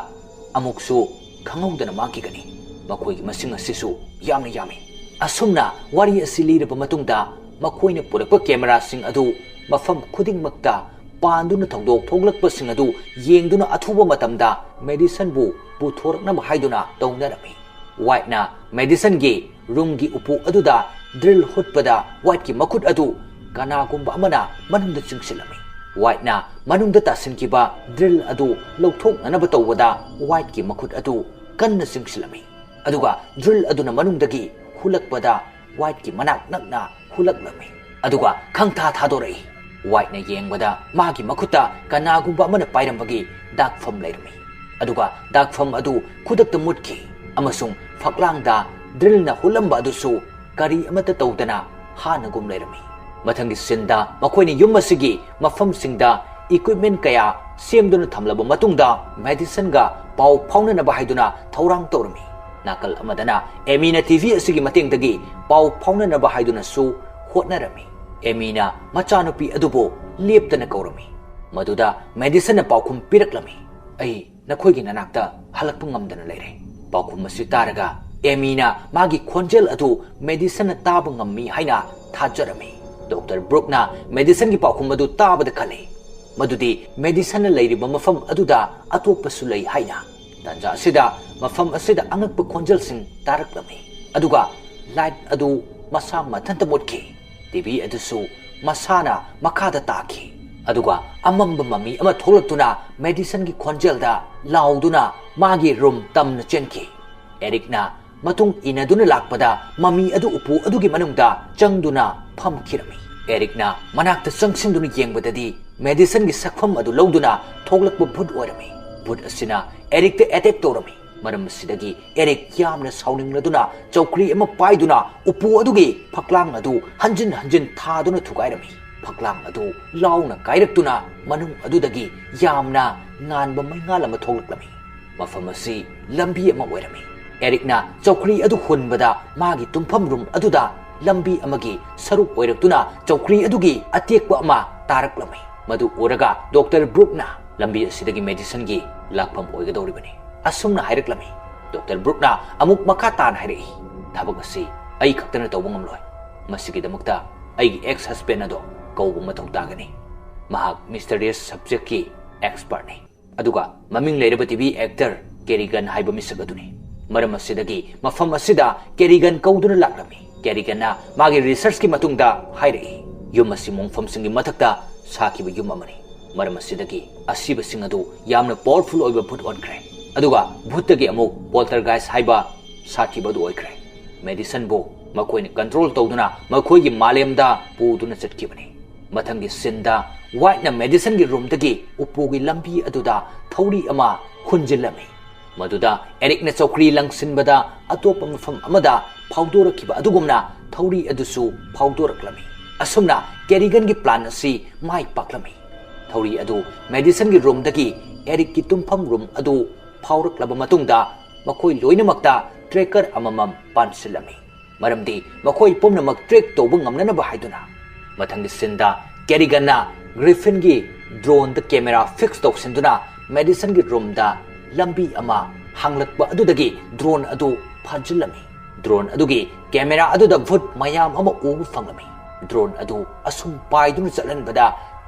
ꯑꯃꯨꯛꯁꯨ ꯈꯪꯍꯧꯗꯅ ꯃꯥꯡꯈꯤꯒꯅꯤ꯫ ꯃꯈꯣꯏꯒꯤ ꯃꯁꯤꯡ ꯑꯁꯤꯁꯨ ꯌꯥꯝꯅ ꯌꯥꯝꯃꯤ꯫" ꯑꯁꯨꯝꯅ ꯋꯥꯔꯤ ꯑꯁꯤ ꯂꯤꯔꯕ ꯃꯇꯨꯡꯗ ꯃꯈꯣꯏꯅ ꯄꯨꯔꯛꯄ ꯀꯦꯃꯦꯔꯥꯁꯤꯡ ꯑꯗꯨ ꯃꯐꯝ ꯈꯨꯗꯤꯡꯃꯛꯇ ꯄꯥꯟꯗꯨꯅ ꯊꯧꯗꯣꯛ ꯊꯣꯛꯂꯛꯄꯁꯤꯡ ꯑꯗꯨ ꯌꯦꯡꯗꯨꯅ ꯑꯊꯨꯕ ꯃꯇꯝꯗ ꯃꯦꯗꯤꯁꯟꯕꯨ ꯄꯨꯊꯣꯔꯛꯅꯕ ꯍꯥꯏꯗꯨꯅ ꯇꯧꯅꯔꯝꯃꯤ꯫ ꯋꯥꯏꯠꯅ ꯃꯦꯗꯤꯁꯟꯒꯤ ꯔꯨꯝꯒꯤ ꯎꯄꯨ ꯑꯗꯨꯗ ꯗ꯭ꯔꯤꯜ ꯍꯨꯠꯄꯗ ꯋꯥꯏꯠꯀꯤ ꯃꯈꯨꯠ ꯑꯗꯨ ꯀꯅꯥꯒꯨꯝꯕ ꯑꯃꯅ ꯃꯅꯨꯡꯗ ꯆꯤꯡꯁꯤꯜꯂꯝꯃꯤ꯫ ꯋꯥꯏꯠꯅ ꯃꯅꯨꯡꯗ ꯇꯥꯁꯤꯟꯈꯤꯕ ꯗ꯭ꯔꯤꯜ ꯑꯗꯨ ꯂꯧꯊꯣꯛꯅꯅꯕ ꯇꯧꯕꯗ ꯋꯥꯏꯠꯀꯤ ꯃꯈꯨꯠ ꯑꯗꯨ ꯀꯟꯅ ꯆꯤꯡꯁꯤꯜꯂꯝꯃꯤ꯫ ꯑꯗꯨꯒ ꯗ꯭ꯔꯤꯜ ꯑꯗꯨꯅ ꯃꯅꯨꯡꯗꯒꯤ ꯍꯨꯜꯂꯛꯄꯗ ꯋꯥꯏꯠꯀꯤ ꯃꯅꯥꯛ ꯅꯛꯅ ꯍꯨꯜꯂꯛꯂꯝꯃꯤ꯫ ꯑꯗꯨꯒ ꯈꯪꯊꯥ ꯊꯥꯗꯣꯔꯛꯏ꯫ ꯋꯥꯏꯠꯅ ꯌꯦꯡꯕꯗ ꯃꯥꯒꯤ ꯃꯈꯨꯠꯇ ꯀꯅꯥꯒꯨꯝꯕ ꯑꯃꯅ ꯄꯥꯏꯔꯝꯕꯒꯤ ꯗꯥꯛꯐꯝ ꯂꯩꯔꯝꯃꯤ꯫ ꯑꯗꯨꯒ ꯗꯥꯛꯐꯝ ꯑꯗꯨ ꯈꯨꯗꯛꯇ ꯃꯨꯠꯈꯤ ꯑꯃꯁꯨꯡ ꯐꯛꯂꯥꯡꯗ ꯗ꯭ꯔꯤꯜꯅ ꯍꯨꯠꯂꯝꯕ ꯑꯗꯨꯁꯨ ꯀꯔꯤ ꯑꯃꯠꯇ ꯇꯧꯗꯅ ꯍꯥꯟꯅꯒꯨꯝ ꯂꯩꯔꯝꯃꯤ꯫ ꯃꯊꯪꯒꯤ ꯁꯤꯟꯗ ꯃꯈꯣꯏꯅ ꯌꯨꯝ ꯑꯁꯤꯒꯤ ꯃꯐꯝꯁꯤꯡꯗ ꯏꯀ꯭ꯋꯤꯞꯃꯦꯟ ꯀꯌꯥ ꯁꯦꯝꯗꯨꯅ ꯊꯝꯂꯕ ꯃꯇꯨꯡꯗ ꯃꯦꯗꯤꯁꯟꯒ ꯄꯥꯎ ꯐꯥꯎꯅꯅꯕ ꯍꯥꯏꯗꯨꯅ ꯊꯧꯔꯥꯡ ꯇꯧꯔꯝꯃꯤ꯫ ꯅꯥꯀꯜ ꯑꯃꯗꯅ ꯑꯦꯃꯤꯅ ꯇꯤꯚꯤ ꯑꯁꯤꯒꯤ ꯃꯇꯦꯡꯗꯒꯤ ꯄꯥꯎ ꯐꯥꯎꯅꯅꯕ ꯍꯥꯏꯗꯨꯅꯁꯨ ꯍꯣꯠꯅꯔꯝꯃꯤ꯫ ꯑꯦꯃꯤꯅ ꯃꯆꯥꯅꯨꯄꯤ ꯑꯗꯨꯕꯨ ꯂꯦꯞꯇꯅ ꯀꯧꯔꯝꯃꯤ꯫ ꯃꯗꯨꯗ ꯃꯦꯗꯤꯁꯟꯅ ꯄꯥꯎꯈꯨꯝ ꯄꯤꯔꯛꯂꯝꯃꯤ, "ꯑꯩ ꯅꯈꯣꯏꯒꯤ ꯅꯅꯥꯛꯇ ꯍꯜꯂꯛꯄ ꯉꯝꯗꯅ ꯂꯩꯔꯦ꯫" ꯄꯥꯎꯈꯨꯝ ꯑꯁꯤ ꯇꯥꯔꯒ ꯑꯦꯃꯤꯅ ꯃꯥꯒꯤ ꯈꯣꯟꯖꯦꯜ ꯑꯗꯨ ꯃꯦꯗꯤꯁꯟꯅ ꯇꯥꯕ ꯉꯝꯃꯤ ꯍꯥꯏꯅ ꯊꯥꯖꯔꯝꯃꯤ꯫ ꯗꯣꯛꯇꯔ ꯕ꯭ꯔꯨꯛꯅ ꯃꯦꯗꯤꯁꯟꯒꯤ ꯄꯥꯎꯈꯨꯝ ꯑꯗꯨ ꯇꯥꯕꯗ ꯈꯜꯂꯤ ꯃꯗꯨꯗꯤ ꯃꯦꯗꯤꯁꯟꯅ ꯂꯩꯔꯤꯕ ꯃꯐꯝ ꯑꯗꯨꯗ ꯑꯇꯣꯞꯄꯁꯨ ꯂꯩ ꯍꯥꯏꯅ꯫ ꯇꯥꯟꯖꯥ ꯑꯁꯤꯗ ꯃꯐꯝ ꯑꯁꯤꯗ ꯑꯉꯛꯄ ꯈꯣꯟꯖꯦꯜꯁꯤꯡ ꯇꯥꯔꯛꯂꯝꯃꯤ, ꯑꯗꯨꯒ ꯂꯥꯏꯠ ꯑꯗꯨ ꯃꯁꯥ ꯃꯊꯟꯇ ꯃꯨꯠꯈꯤ꯫ ꯇꯤꯚꯤ ꯑꯗꯨꯁꯨ ꯃꯁꯥꯅ ꯃꯈꯥꯗ ꯇꯥꯈꯤ, ꯑꯗꯨꯒ ꯑꯃꯝꯕ ꯃꯃꯤ ꯑꯃ ꯊꯣꯛꯂꯛꯇꯨꯅ ꯃꯦꯗꯤꯁꯟꯒꯤ ꯈꯣꯟꯖꯦꯜꯗ ꯂꯥꯎꯗꯨꯅ ꯃꯥꯒꯤ ꯔꯨꯝ ꯇꯝꯅ ꯆꯦꯟꯈꯤ꯫ ꯑꯦꯔꯤꯛꯅ ꯃꯇꯨꯡ ꯏꯟꯅꯗꯨꯅ ꯂꯥꯛꯄꯗ ꯃꯃꯤ ꯑꯗꯨ ꯎꯄꯨ ꯑꯗꯨꯒꯤ ꯃꯅꯨꯡꯗ ꯆꯪꯗꯨꯅ ꯐꯝꯈꯤꯔꯝꯃꯤ꯫ ꯑꯦꯔꯤꯛꯅ ꯃꯅꯥꯛꯇ ꯆꯪꯁꯤꯟꯗꯨꯅ ꯌꯦꯡꯕꯗꯗꯤ ꯃꯦꯗꯤꯁꯟꯒꯤ ꯁꯛꯐꯝ ꯑꯗꯨ ꯂꯧꯗꯨꯅ ꯊꯣꯛꯂꯛꯄ ꯚꯨꯠ ꯑꯣꯏꯔꯝꯃꯤ꯫ ꯚꯨꯠ ꯑꯁꯤꯅ ꯑꯦꯔꯤꯛꯇ ꯑꯦꯇꯦꯛ ꯇꯧꯔꯝꯃꯤ꯫ ꯃꯔꯝ ꯑꯁꯤꯗꯒꯤ ꯑꯦꯔꯤꯛ ꯌꯥꯝꯅ ꯁꯥꯎꯅꯤꯡꯂꯗꯨꯅ ꯆꯧꯀ꯭ꯔꯤ ꯑꯃ ꯄꯥꯏꯗꯨꯅ ꯎꯄꯨ ꯑꯗꯨꯒꯤ ꯐꯛꯂꯥꯡ ꯑꯗꯨ ꯍꯟꯖꯤꯟ ꯍꯟꯖꯤꯟ ꯊꯥꯗꯨꯅ ꯊꯨꯒꯥꯏꯔꯝꯃꯤ꯫ ꯐꯛꯂꯥꯡ ꯑꯗꯨ ꯂꯥꯎꯅ ꯀꯥꯏꯔꯛꯇꯨꯅ ꯃꯅꯨꯡ ꯑꯗꯨꯗꯒꯤ ꯌꯥꯝꯅ ꯉꯥꯟꯕ ꯃꯩꯉꯥꯜ ꯑꯃ ꯊꯣꯛꯂꯛꯂꯝꯃꯤ꯫ ꯃꯐꯝ ꯑꯁꯤ ꯂꯝꯕꯤ ꯑꯃ ꯑꯣꯏꯔꯝꯃꯤ꯫ ꯑꯦꯔꯤꯛꯅ ꯆꯧꯀ꯭ꯔꯤ ꯑꯗꯨ ꯍꯨꯟꯕꯗ ꯃꯥꯒꯤ ꯇꯨꯝꯐꯝ ꯔꯨꯝ ꯑꯗꯨꯗ ꯂꯝꯕꯤ ꯑꯃꯒꯤ ꯁꯔꯨꯛ ꯑꯣꯏꯔꯛꯇꯨꯅ ꯆꯧꯀ꯭ꯔꯤ ꯑꯗꯨꯒꯤ ꯑꯇꯦꯛꯄ ꯑꯃ ꯇꯥꯔꯛꯂꯝꯃꯤ꯫ ꯃꯗꯨ ꯎꯔꯒ ꯗꯣꯛꯇꯔ ꯕ꯭ꯔꯨꯛꯅ ꯂꯝꯕꯤ ꯑꯁꯤꯗꯒꯤ ꯃꯦꯗꯤꯁꯟꯒꯤ ꯂꯥꯛꯐꯝ ꯑꯣꯏꯒꯗꯧꯔꯤꯕꯅꯤ꯫ ꯑꯁꯨꯝꯅ ꯍꯥꯏꯔꯛꯂꯝꯃꯤ꯫ ꯗꯣꯛꯇꯔ ꯕ꯭ꯔꯨꯛꯅ ꯑꯃꯨꯛ ꯃꯈꯥ ꯇꯥꯅ ꯍꯥꯏꯔꯛꯏ, "ꯊꯕꯛ ꯑꯁꯤ ꯑꯩ ꯈꯛꯇꯅ ꯇꯧꯕ ꯉꯝꯂꯣꯏ꯫ ꯃꯁꯤꯒꯤꯗꯃꯛꯇ ꯑꯩꯒꯤ ꯑꯦꯛꯁ ꯍꯁꯕꯦꯟ ꯑꯗꯣ ꯀꯧꯕ ꯃꯊꯧ ꯇꯥꯒꯅꯤ꯫ ꯃꯍꯥꯛ ꯃꯤꯁꯇꯔꯤꯌꯁ ꯁꯕꯖꯦꯛꯀꯤ ꯑꯦꯛꯁꯄꯔꯠꯅꯤ꯫ ꯑꯗꯨꯒ ꯃꯃꯤꯡ ꯂꯩꯔꯕ ꯇꯤꯚꯤ ꯑꯦꯛꯇꯔ ꯀꯦꯔꯤꯒꯟ ꯍꯥꯏꯕ ꯃꯤꯁꯛ ꯑꯗꯨꯅꯤ꯫ ꯃꯔꯝ ꯑꯁꯤꯗꯒꯤ ꯃꯐꯝ ꯑꯁꯤꯗ ꯀꯦꯔꯤꯒꯟ ꯀꯧꯗꯨꯅ ꯂꯥꯛꯂꯝꯃꯤ꯫ ꯀꯦꯔꯤꯒꯟꯅ ꯃꯥꯒꯤ ꯔꯤꯁꯔꯆꯀꯤ ꯃꯇꯨꯡꯗ ꯍꯥꯏꯔꯛꯏ, ꯌꯨꯝ ꯑꯁꯤ ꯃꯣꯡꯐꯝꯁꯤꯡꯒꯤ ꯃꯊꯛꯇ ꯁꯥꯈꯤꯕ ꯌꯨꯝ ꯑꯃꯅꯤ꯫ ꯃꯔꯝ ꯑꯁꯤꯗꯒꯤ ꯑꯁꯤꯕꯁꯤꯡ ꯑꯗꯨ ꯌꯥꯝꯅ ꯄꯥꯋꯔꯐꯨꯜ ꯑꯣꯏꯕ ꯚꯨꯠ ꯑꯣꯟꯈ꯭ꯔꯦ꯫ ꯑꯗꯨꯒ ꯚꯨꯠꯇꯒꯤ ꯑꯃꯨꯛ ꯄꯣꯜꯇꯔꯒꯥꯏꯁ ꯍꯥꯏꯕ ꯁꯥꯊꯤꯕ ꯑꯗꯨ ꯑꯣꯏꯈ꯭ꯔꯦ꯫ ꯃꯦꯗꯤꯁꯟꯕꯨ ꯃꯈꯣꯏꯅ ꯀꯟꯇ꯭ꯔꯣꯜ ꯇꯧꯗꯨꯅ ꯃꯈꯣꯏꯒꯤ ꯃꯥꯂꯦꯝꯗ ꯄꯨꯗꯨꯅ ꯆꯠꯈꯤꯕꯅꯤ꯫ ꯃꯊꯪꯒꯤ ꯁꯤꯟꯗ ꯋꯥꯏꯠꯅ ꯃꯦꯗꯤꯁꯟꯒꯤ ꯔꯨꯝꯗꯒꯤ ꯎꯄꯨꯒꯤ ꯂꯝꯕꯤ ꯑꯗꯨꯗ ꯊꯧꯔꯤ ꯑꯃ ꯍꯨꯟꯖꯤꯜꯂꯝꯃꯤ꯫ ꯃꯗꯨꯗ ꯑꯦꯔꯤꯛꯅ ꯆꯧꯀ꯭ꯔꯤ ꯂꯪꯁꯤꯟꯕꯗ ꯑꯇꯣꯞꯄ ꯃꯐꯝ ꯑꯃꯗ ꯐꯥꯎꯗꯣꯔꯛꯈꯤꯕ ꯑꯗꯨꯒꯨꯝꯅ ꯊꯧꯔꯤ ꯑꯗꯨꯁꯨ ꯐꯥꯎꯗꯣꯔꯛꯂꯝꯃꯤ꯫ ꯑꯁꯨꯝꯅ ꯀꯦꯔꯤꯒꯟꯒꯤ ꯄ꯭ꯂꯥꯟ ꯑꯁꯤ ꯃꯥꯏ ꯄꯥꯛꯂꯝꯃꯤ꯫ ꯊꯧꯔꯤ ꯑꯗꯨ ꯃꯦꯗꯤꯁꯟꯒꯤ ꯔꯨꯝꯗꯒꯤ ꯑꯦꯔꯤꯛꯀꯤ ꯇꯨꯝꯐꯝ ꯔꯨꯝ ꯑꯗꯨ ꯐꯥꯎꯔꯛꯂꯕ ꯃꯇꯨꯡꯗ ꯃꯈꯣꯏ ꯂꯣꯏꯅꯃꯛꯇ ꯇ꯭ꯔꯦꯀꯔ ꯑꯃꯃꯝ ꯄꯥꯟꯁꯤꯜꯂꯝꯃꯤ꯫ ꯃꯔꯝꯗꯤ ꯃꯈꯣꯏ ꯄꯨꯝꯅꯃꯛ ꯇ꯭ꯔꯦꯛ ꯇꯧꯕ ꯉꯝꯅꯅꯕ ꯍꯥꯏꯗꯨꯅ꯫ ꯃꯊꯪꯒꯤ ꯁꯤꯟꯗ ꯀꯦꯔꯤꯒꯟꯅ ꯒ꯭ꯔꯤꯐꯤꯟꯒꯤ ꯗ꯭ꯔꯣꯟꯗ ꯀꯦꯃꯦꯔꯥ ꯐꯤꯛꯁ ꯇꯧꯁꯤꯟꯗꯨꯅ ꯃꯦꯗꯤꯁꯟꯒꯤ ꯔꯨꯝꯗ ꯂꯝꯕꯤ ꯑꯃ ꯍꯥꯡꯂꯛꯄ ꯑꯗꯨꯗꯒꯤ ꯗ꯭ꯔꯣꯟ ꯑꯗꯨ ꯐꯥꯖꯤꯜꯂꯝꯃꯤ꯫ ꯗ꯭ꯔꯣꯟ ꯑꯗꯨꯒꯤ ꯀꯦꯃꯦꯔꯥ ꯑꯗꯨꯗ ꯚꯨꯠ ꯃꯌꯥꯝ ꯑꯃ ꯎꯕ ꯐꯪꯂꯝꯃꯤ꯫ ꯗ꯭ꯔꯣꯟ ꯑꯗꯨ ꯑꯁꯨꯝ ꯄꯥꯏꯗꯨꯅ ꯆꯠꯍꯟꯕꯗ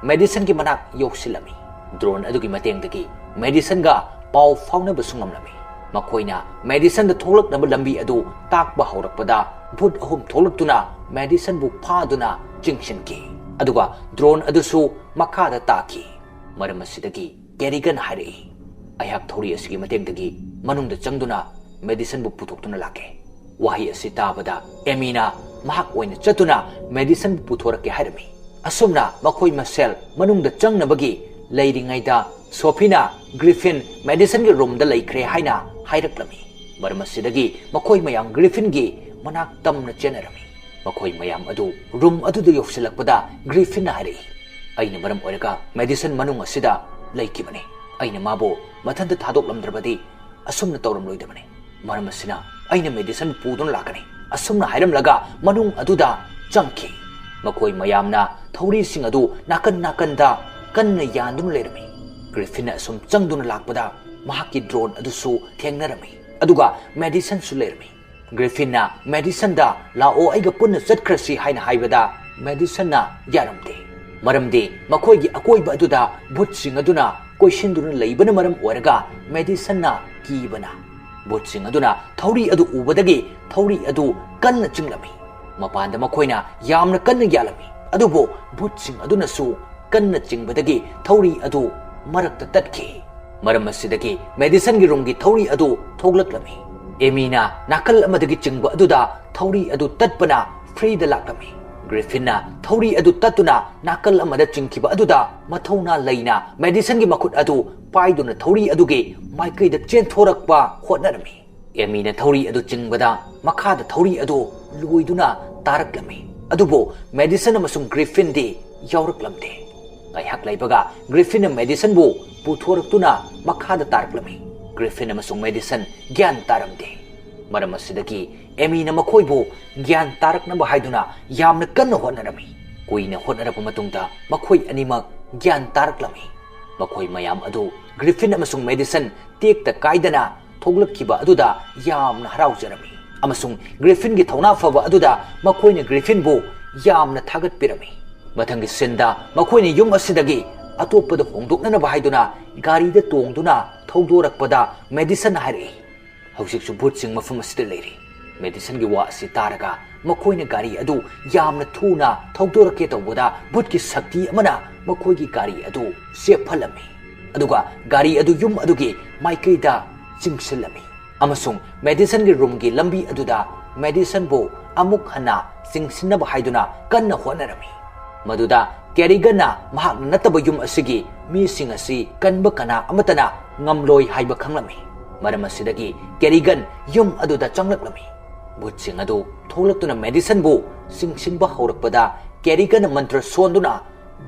ꯃꯦꯗꯤꯁꯟꯒꯤ ꯃꯅꯥꯛ ꯌꯧꯁꯤꯜꯂꯝꯃꯤ꯫ ꯗ꯭ꯔꯣꯟ ꯑꯗꯨꯒꯤ ꯃꯇꯦꯡꯗꯒꯤ ꯃꯦꯗꯤꯁꯟꯒ ꯄꯥꯎ ꯐꯥꯎꯅꯕꯁꯨ ꯉꯝꯂꯝꯃꯤ꯫ ꯃꯈꯣꯏꯅ ꯃꯦꯗꯤꯁꯟꯗ ꯊꯣꯛꯂꯛꯅꯕ ꯂꯝꯕꯤ ꯑꯗꯨ ꯇꯥꯛꯄ ꯍꯧꯔꯛꯄꯗ ꯚꯨꯠ ꯑꯍꯨꯝ ꯊꯣꯛꯂꯛꯇꯨꯅ ꯃꯦꯗꯤꯁꯟꯕꯨ ꯐꯥꯗꯨꯅ ꯆꯤꯡꯁꯤꯟꯈꯤ꯫ ꯑꯗꯨꯒ ꯗ꯭ꯔꯣꯟ ꯑꯗꯨꯁꯨ ꯃꯈꯥꯗ ꯇꯥꯈꯤ꯫ ꯃꯔꯝ ꯑꯁꯤꯗꯒꯤ ꯀꯦꯔꯤꯒꯟ ꯍꯥꯏꯔꯛꯏ, "ꯑꯩꯍꯥꯛ ꯊꯧꯔꯤ ꯑꯁꯤꯒꯤ ꯃꯇꯦꯡꯗꯒꯤ ꯃꯅꯨꯡꯗ ꯆꯪꯗꯨꯅ ꯃꯦꯗꯤꯁꯟꯕꯨ ꯄꯨꯊꯣꯛꯇꯨꯅ ꯂꯥꯛꯀꯦ꯫" ꯋꯥꯍꯩ ꯑꯁꯤ ꯇꯥꯕꯗ ꯑꯦꯃꯤꯅ ꯃꯍꯥꯛ ꯑꯣꯏꯅ ꯆꯠꯇꯨꯅ ꯃꯦꯗꯤꯁꯟꯕꯨ ꯄꯨꯊꯣꯔꯛꯀꯦ ꯍꯥꯏꯔꯝꯃꯤ꯫ ꯑꯁꯨꯝꯅ ꯃꯈꯣꯏ ꯃꯁꯦꯜ ꯃꯅꯨꯡꯗ ꯆꯪꯅꯕꯒꯤ ꯂꯩꯔꯤꯉꯩꯗ ꯁꯣꯐꯤꯅ ꯒ꯭ꯔꯤꯐꯤꯟ ꯃꯦꯗꯤꯁꯟꯒꯤ ꯔꯨꯝꯗ ꯂꯩꯈ꯭ꯔꯦ ꯍꯥꯏꯅ ꯍꯥꯏꯔꯛꯂꯝꯃꯤ꯫ ꯃꯔꯝ ꯑꯁꯤꯗꯒꯤ ꯃꯈꯣꯏ ꯃꯌꯥꯝ ꯒ꯭ꯔꯤꯐꯤꯟꯒꯤ ꯃꯅꯥꯛ ꯇꯝꯅ ꯆꯦꯟꯅꯔꯝꯃꯤ꯫ ꯃꯈꯣꯏ ꯃꯌꯥꯝ ꯑꯗꯨ ꯔꯨꯝ ꯑꯗꯨꯗ ꯌꯧꯁꯤꯜꯂꯛꯄꯗ ꯒ꯭ꯔꯤꯐꯤꯟꯅ ꯍꯥꯏꯔꯛꯏ, "ꯑꯩꯅ ꯃꯔꯝ ꯑꯣꯏꯔꯒ ꯃꯦꯗꯤꯁꯟ ꯃꯅꯨꯡ ꯑꯁꯤꯗ ꯂꯩꯈꯤꯕꯅꯤ꯫ ꯑꯩꯅ ꯃꯥꯕꯨ ꯃꯊꯟꯇ ꯊꯥꯗꯣꯛꯂꯝꯗ꯭ꯔꯕꯗꯤ ꯑꯁꯨꯝꯅ ꯇꯧꯔꯝꯂꯣꯏꯗꯕꯅꯤ꯫ ꯃꯔꯝ ꯑꯁꯤꯅ ꯑꯩꯅ ꯃꯦꯗꯤꯁꯟ ꯄꯨꯗꯨꯅ ꯂꯥꯛꯀꯅꯤ"꯫ ꯑꯁꯨꯝꯅ ꯍꯥꯏꯔꯝꯂꯒ ꯃꯅꯨꯡ ꯑꯗꯨꯗ ꯆꯪꯈꯤ꯫ ꯃꯈꯣꯏ ꯃꯌꯥꯝꯅ ꯊꯧꯔꯤꯁꯤꯡ ꯑꯗꯨ ꯅꯥꯀꯟ ꯅꯥꯀꯟꯗ ꯀꯟꯅ ꯌꯥꯟꯗꯨꯅ ꯂꯩꯔꯝꯃꯤ꯫ ꯒ꯭ꯔꯤꯐꯤꯟꯅ ꯑꯁꯨꯝ ꯆꯪꯗꯨꯅ ꯂꯥꯛꯄꯗ ꯃꯍꯥꯛꯀꯤ ꯗ꯭ꯔꯣꯟ ꯑꯗꯨꯁꯨ ꯊꯦꯡꯅꯔꯝꯃꯤ꯫ ꯑꯗꯨꯒ ꯃꯦꯗꯤꯁꯟꯁꯨ ꯂꯩꯔꯝꯃꯤ꯫ ꯒ꯭ꯔꯤꯐꯤꯟꯅ ꯃꯦꯗꯤꯁꯟꯗ "ꯂꯥꯛꯑꯣ, ꯑꯩꯒ ꯄꯨꯟꯅ ꯆꯠꯈ꯭ꯔꯁꯤ" ꯍꯥꯏꯅ ꯍꯥꯏꯕꯗ ꯃꯦꯗꯤꯁꯟꯅ ꯌꯥꯔꯝꯗꯦ꯫ ꯃꯔꯝꯗꯤ ꯃꯈꯣꯏꯒꯤ ꯑꯀꯣꯏꯕ ꯑꯗꯨꯗ ꯚꯨꯠꯁꯤꯡ ꯑꯗꯨꯅ ꯀꯣꯏꯁꯤꯟꯗꯨꯅ ꯂꯩꯕꯅ ꯃꯔꯝ ꯑꯣꯏꯔꯒ ꯃꯦꯗꯤꯁꯟꯅ ꯀꯤꯕꯅ ꯚꯨꯠꯁꯤꯡ ꯑꯗꯨꯅ ꯊꯧꯔꯤ ꯑꯗꯨ ꯎꯕꯗꯒꯤ ꯊꯧꯔꯤ ꯑꯗꯨ ꯀꯟꯅ ꯆꯤꯡꯂꯝꯃꯤ꯫ ꯃꯄꯥꯟꯗ ꯃꯈꯣꯏꯅ ꯌꯥꯝꯅ ꯀꯟꯅ ꯌꯥꯜꯂꯝꯃꯤ, ꯑꯗꯨꯕꯨ ꯚꯨꯠꯁꯤꯡ ꯑꯗꯨꯅꯁꯨ ꯀꯟꯅ ꯆꯤꯡꯕꯗꯒꯤ ꯊꯧꯔꯤ ꯑꯗꯨ ꯃꯔꯛꯇ ꯇꯠꯈꯤ꯫ ꯃꯔꯝ ꯑꯁꯤꯗꯒꯤ ꯃꯦꯗꯤꯁꯟꯒꯤ ꯔꯨꯝꯒꯤ ꯊꯧꯔꯤ ꯑꯗꯨ ꯊꯣꯛꯂꯛꯂꯝꯃꯤ꯫ ꯑꯦꯃꯤꯅ ꯅꯥꯀꯜ ꯑꯃꯗꯒꯤ ꯆꯤꯡꯕ ꯑꯗꯨꯗ ꯊꯧꯔꯤ ꯑꯗꯨ ꯇꯠꯄꯅ ꯐ꯭ꯔꯤꯗ ꯂꯥꯛꯂꯝꯃꯤ꯫ ꯒ꯭ꯔꯤꯐꯤꯟꯅ ꯊꯧꯔꯤ ꯑꯗꯨ ꯇꯠꯇꯨꯅ ꯅꯥꯀꯜ ꯑꯃꯗ ꯆꯤꯡꯈꯤꯕ ꯑꯗꯨꯗ ꯃꯊꯧꯅꯥ ꯂꯩꯅ ꯃꯦꯗꯤꯁꯟꯒꯤ ꯃꯈꯨꯠ ꯑꯗꯨ ꯄꯥꯏꯗꯨꯅ ꯊꯧꯔꯤ ꯑꯗꯨꯒꯤ ꯃꯥꯏꯀꯩꯗ ꯆꯦꯟꯊꯣꯔꯛꯄ ꯍꯣꯠꯅꯔꯝꯃꯤ꯫ ꯑꯦꯃꯤꯅ ꯊꯧꯔꯤ ꯑꯗꯨ ꯆꯤꯡꯕꯗ ꯃꯈꯥꯗ ꯊꯧꯔꯤ ꯑꯗꯨ ꯂꯣꯏꯗꯨꯅ ꯇꯥꯔꯛꯂꯝꯃꯤ꯫ ꯑꯗꯨꯕꯨ ꯃꯦꯗꯤꯁꯟ ꯑꯃꯁꯨꯡ ꯒ꯭ꯔꯤꯐꯤꯟꯗꯤ ꯌꯥꯎꯔꯛꯂꯝꯗꯦ꯫ ꯉꯥꯏꯍꯥꯛ ꯂꯩꯕꯒ ꯒ꯭ꯔꯤꯐꯤꯟꯅ ꯃꯦꯗꯤꯁꯟꯕꯨ ꯄꯨꯊꯣꯔꯛꯇꯨꯅ ꯃꯈꯥꯗ ꯇꯥꯔꯛꯂꯝꯃꯤ꯫ ꯒ꯭ꯔꯤꯐꯤꯟ ꯑꯃꯁꯨꯡ ꯃꯦꯗꯤꯁꯟ ꯒ꯭ꯌꯥꯟ ꯇꯥꯔꯝꯗꯦ꯫ ꯃꯔꯝ ꯑꯁꯤꯗꯒꯤ ꯑꯦꯃꯤꯅ ꯃꯈꯣꯏꯕꯨ ꯒ꯭ꯌꯥꯟ ꯇꯥꯔꯛꯅꯕ ꯍꯥꯏꯗꯨꯅ ꯌꯥꯝꯅ ꯀꯟꯅ ꯍꯣꯠꯅꯔꯝꯃꯤ꯫ ꯀꯨꯏꯅ ꯍꯣꯠꯅꯔꯕ ꯃꯇꯨꯡꯗ ꯃꯈꯣꯏ ꯑꯅꯤꯃꯛ ꯒ꯭ꯌꯥꯟ ꯇꯥꯔꯛꯂꯝꯃꯤ꯫ ꯃꯈꯣꯏ ꯃꯌꯥꯝ ꯑꯗꯨ ꯒ꯭ꯔꯤꯐꯤꯟ ꯑꯃꯁꯨꯡ ꯃꯦꯗꯤꯁꯟ ꯇꯦꯛꯇ ꯀꯥꯏꯗꯅ ꯊꯣꯛꯂꯛꯈꯤꯕ ꯑꯗꯨꯗ ꯌꯥꯝꯅ ꯍꯔꯥꯎꯖꯔꯝꯃꯤ, ꯑꯃꯁꯨꯡ ꯒ꯭ꯔꯤꯐꯤꯟꯒꯤ ꯊꯧꯅꯥ ꯐꯕ ꯑꯗꯨꯗ ꯃꯈꯣꯏꯅ ꯒ꯭ꯔꯤꯐꯤꯟꯕꯨ ꯌꯥꯝꯅ ꯊꯥꯒꯠꯄꯤꯔꯝꯃꯤ꯫ ꯃꯊꯪꯒꯤ ꯁꯤꯟꯗ ꯃꯈꯣꯏꯅ ꯌꯨꯝ ꯑꯁꯤꯗꯒꯤ ꯑꯇꯣꯞꯄꯗ ꯍꯣꯡꯗꯣꯛꯅꯅꯕ ꯍꯥꯏꯗꯨꯅ ꯒꯥꯔꯤꯗ ꯇꯣꯡꯗꯨꯅ ꯊꯧꯗꯣꯔꯛꯄꯗ ꯃꯦꯗꯤꯁꯟꯅ ꯍꯥꯏꯔꯛꯏ, "ꯍꯧꯖꯤꯛꯁꯨ ꯚꯨꯠꯁꯤꯡ ꯃꯐꯝ ꯑꯁꯤꯗ ꯂꯩꯔꯤ"꯫ ꯃꯦꯗꯤꯁꯟꯒꯤ ꯋꯥ ꯑꯁꯤ ꯇꯥꯔꯒ ꯃꯈꯣꯏꯅ ꯒꯥꯔꯤ ꯑꯗꯨ ꯌꯥꯝꯅ ꯊꯨꯅ ꯊꯧꯗꯣꯔꯛꯀꯦ ꯇꯧꯕꯗ ꯚꯨꯠꯀꯤ ꯁꯛꯇꯤ ꯑꯃꯅ ꯃꯈꯣꯏꯒꯤ ꯒꯥꯔꯤ ꯑꯗꯨ ꯆꯦꯞꯍꯜꯂꯝꯃꯤ꯫ ꯑꯗꯨꯒ ꯒꯥꯔꯤ ꯑꯗꯨ ꯌꯨꯝ ꯑꯗꯨꯒꯤ ꯃꯥꯏꯀꯩꯗ ꯆꯤꯡꯁꯤꯜꯂꯝꯃꯤ꯫ ꯑꯃꯁꯨꯡ ꯃꯦꯗꯤꯁꯟꯒꯤ ꯔꯨꯝꯒꯤ ꯂꯝꯕꯤ ꯑꯗꯨꯗ ꯃꯦꯗꯤꯁꯟꯕꯨ ꯑꯃꯨꯛ ꯍꯟꯅ ꯆꯤꯡꯁꯤꯟꯅꯕ ꯍꯥꯏꯗꯨꯅ ꯀꯟꯅ ꯍꯣꯠꯅꯔꯝꯃꯤ꯫ ꯃꯗꯨꯗ ꯀꯦꯔꯤꯒꯟꯅ ꯃꯍꯥꯛꯅ ꯅꯠꯇꯕ ꯌꯨꯝ ꯑꯁꯤꯒꯤ ꯃꯤꯁꯤꯡ ꯑꯁꯤ ꯀꯟꯕ ꯀꯅꯥ ꯑꯃꯠꯇꯅ ꯉꯝꯂꯣꯏ ꯍꯥꯏꯕ ꯈꯪꯂꯝꯃꯤ꯫ ꯃꯔꯝ ꯑꯁꯤꯗꯒꯤ ꯀꯦꯔꯤꯒꯟ ꯌꯨꯝ ꯑꯗꯨꯗ ꯆꯪꯂꯛꯂꯝꯃꯤ꯫ ꯚꯨꯠꯁꯤꯡ ꯑꯗꯨ ꯊꯣꯛꯂꯛꯇꯨꯅ ꯃꯦꯗꯤꯁꯟꯕꯨ ꯆꯤꯡꯁꯤꯟꯕ ꯍꯧꯔꯛꯄꯗ ꯀꯦꯔꯤꯒꯟꯅ ꯃꯟꯇ꯭ꯔ ꯁꯣꯟꯗꯨꯅ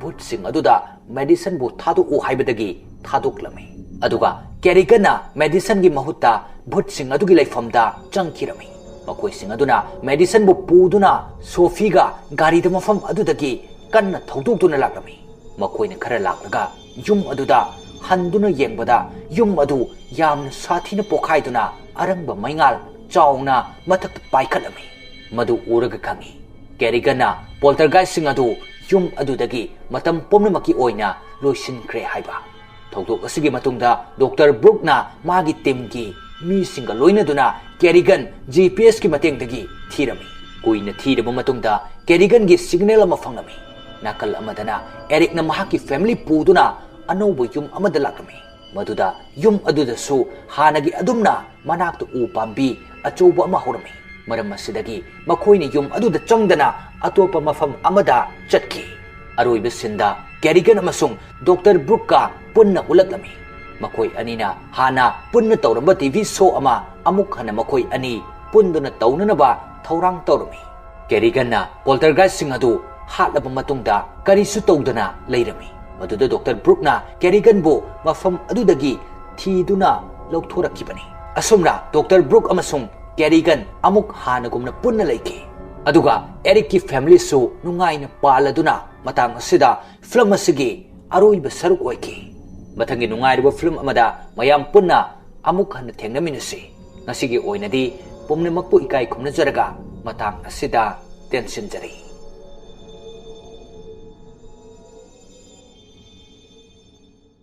ꯚꯨꯠꯁꯤꯡ ꯑꯗꯨꯗ ꯃꯦꯗꯤꯁꯟꯕꯨ ꯊꯥꯗꯣꯛꯎ ꯍꯥꯏꯕꯗꯒꯤ ꯊꯥꯗꯣꯛꯂꯝꯃꯤ꯫ ꯑꯗꯨꯒ ꯀꯦꯔꯤꯒꯟꯅ ꯃꯦꯗꯤꯁꯟꯒꯤ ꯃꯍꯨꯠꯇ ꯚꯨꯠꯁꯤꯡ ꯑꯗꯨꯒꯤ ꯂꯩꯐꯝꯗ ꯆꯪꯈꯤꯔꯝꯃꯤ꯫ ꯃꯈꯣꯏꯁꯤꯡ ꯑꯗꯨꯅ ꯃꯦꯗꯤꯁꯟꯕꯨ ꯄꯨꯗꯨꯅ ꯁꯣꯐꯤꯒ ꯒꯥꯔꯤꯗ ꯃꯐꯝ ꯑꯗꯨꯗꯒꯤ ꯀꯟꯅ ꯊꯧꯗꯣꯛꯇꯨꯅ ꯂꯥꯛꯂꯝꯃꯤ꯫ ꯃꯈꯣꯏꯅ ꯈꯔ ꯂꯥꯛꯂꯒ ꯌꯨꯝ ꯑꯗꯨꯗ ꯍꯟꯗꯨꯅ ꯌꯦꯡꯕꯗ ꯌꯨꯝ ꯑꯗꯨ ꯌꯥꯝꯅ ꯁꯥꯊꯤꯅ ꯄꯣꯈꯥꯏꯗꯨꯅ ꯑꯔꯪꯕ ꯃꯩꯉꯥꯜ ꯆꯥꯎꯅ ꯃꯊꯛꯇ ꯄꯥꯏꯈꯠꯂꯝꯃꯤ꯫ ꯃꯗꯨ ꯎꯔꯒ ꯈꯪꯉꯤ, ꯀꯦꯔꯤꯒꯟꯅ ꯄꯣꯜꯇꯔꯒꯥꯏꯁꯁꯤꯡ ꯑꯗꯨ ꯌꯨꯝ ꯑꯗꯨꯗꯒꯤ ꯃꯇꯝ ꯄꯨꯝꯅꯃꯛꯀꯤ ꯑꯣꯏꯅ ꯂꯣꯏꯁꯤꯟꯈ꯭ꯔꯦ ꯍꯥꯏꯕ꯫ ꯊꯧꯗꯣꯛ ꯑꯁꯤꯒꯤ ꯃꯇꯨꯡꯗ ꯗꯣꯛꯇꯔ ꯕ꯭ꯔꯨꯛꯅ ꯃꯥꯒꯤ ꯇꯤꯝꯒꯤ ꯃꯤꯁꯤꯡꯒ ꯂꯣꯏꯅꯗꯨꯅ ꯀꯦꯔꯤꯒꯟ ꯖꯤ ꯄꯤ ꯑꯦꯁꯀꯤ ꯃꯇꯦꯡꯗꯒꯤ ꯊꯤꯔꯝꯃꯤ꯫ ꯀꯨꯏꯅ ꯊꯤꯔꯕ ꯃꯇꯨꯡꯗ ꯀꯦꯔꯤꯒꯟꯒꯤ ꯁꯤꯒꯅꯦꯜ ꯑꯃ ꯐꯪꯂꯝꯃꯤ꯫ ꯅꯥꯀꯜ ꯑꯃꯗꯅ ꯑꯦꯔꯤꯛꯅ ꯃꯍꯥꯛꯀꯤ ꯐꯦꯃꯤꯂꯤ ꯄꯨꯗꯨꯅ ꯑꯅꯧꯕ ꯌꯨꯝ ꯑꯃꯗ ꯂꯥꯛꯂꯝꯃꯤ꯫ ꯃꯗꯨꯗ ꯌꯨꯝ ꯑꯗꯨꯗꯁꯨ ꯍꯥꯟꯅꯒꯤ ꯑꯗꯨꯝꯅ ꯃꯅꯥꯛꯇ ꯎ ꯄꯥꯝꯕꯤ ꯑꯆꯧꯕ ꯑꯃ ꯍꯧꯔꯝꯃꯤ꯫ ꯃꯔꯝ ꯑꯁꯤꯗꯒꯤ ꯃꯈꯣꯏꯅ ꯌꯨꯝ ꯑꯗꯨꯗ ꯆꯪꯗꯅ ꯑꯇꯣꯞꯄ ꯃꯐꯝ ꯑꯃꯗ ꯆꯠꯈꯤ꯫ ꯑꯔꯣꯏꯕ ꯁꯤꯟꯗ ꯀꯦꯔꯤꯒꯟ ꯑꯃꯁꯨꯡ ꯗꯣꯛꯇꯔ ꯕ꯭ꯔꯨꯛꯀ ꯄꯨꯟꯅ ꯎꯠꯂꯛꯂꯝꯃꯤ꯫ ꯃꯈꯣꯏ ꯑꯅꯤꯅ ꯍꯥꯟꯅ ꯄꯨꯟꯅ ꯇꯧꯔꯝꯕ ꯇꯤ ꯚꯤ ꯁꯣ ꯑꯃ ꯑꯃꯨꯛ ꯍꯟꯅ ꯃꯈꯣꯏ ꯑꯅꯤ ꯄꯨꯟꯗꯨꯅ ꯇꯧꯅꯅꯕ ꯊꯧꯔꯥꯡ ꯇꯧꯔꯝꯃꯤ꯫ ꯀꯦꯔꯤꯒꯟꯅ ꯄꯣꯜꯇꯔꯒꯥꯏꯁꯁꯤꯡ ꯑꯗꯨ ꯍꯥꯠꯂꯕ ꯃꯇꯨꯡꯗ ꯀꯔꯤꯁꯨ ꯇꯧꯗꯅ ꯂꯩꯔꯝꯃꯤ꯫ ꯃꯗꯨꯗ ꯗꯣꯛꯇꯔ ꯕ꯭ꯔꯨꯛꯅ ꯀꯦꯔꯤꯒꯟꯕꯨ ꯃꯐꯝ ꯑꯗꯨꯗꯒꯤ ꯊꯤꯗꯨꯅ ꯂꯧꯊꯣꯔꯛꯈꯤꯕꯅꯤ꯫ ꯑꯁꯨꯝꯅ ꯗꯣꯛꯇꯔ ꯕ꯭ꯔꯨꯛ ꯑꯃꯁꯨꯡ ꯀꯦꯔꯤꯒꯟ ꯑꯃꯨꯛ ꯍꯥꯟꯅꯒꯨꯝꯅ ꯄꯨꯟꯅ ꯂꯩꯈꯤ꯫ ꯑꯗꯨꯒ ꯑꯦꯔꯤꯛꯀꯤ ꯐꯦꯃꯤꯂꯤꯁꯨ ꯅꯨꯡꯉꯥꯏꯅ ꯄꯥꯜꯂꯗꯨꯅ ꯃꯇꯥꯡ ꯑꯁꯤꯗ ꯐꯤꯂꯝ ꯑꯁꯤꯒꯤ ꯑꯔꯣꯏꯕ ꯁꯔꯨꯛ ꯑꯣꯏꯈꯤ꯫ ꯃꯊꯪꯒꯤ ꯅꯨꯡꯉꯥꯏꯔꯕ ꯐꯤꯂꯝ ꯑꯃꯗ ꯃꯌꯥꯝ ꯄꯨꯟꯅ ꯑꯃꯨꯛ ꯍꯟꯅ ꯊꯦꯡꯅꯃꯤꯟꯅꯁꯤ꯫ ꯉꯁꯤꯒꯤ ꯑꯣꯏꯅꯗꯤ ꯄꯨꯝꯅꯃꯛꯄꯨ ꯏꯀꯥꯏ ꯈꯨꯝꯅꯖꯔꯒ ꯃꯇꯥꯡ ꯑꯁꯤꯗ ꯇꯦꯟꯁꯤꯟꯖꯔꯤ꯫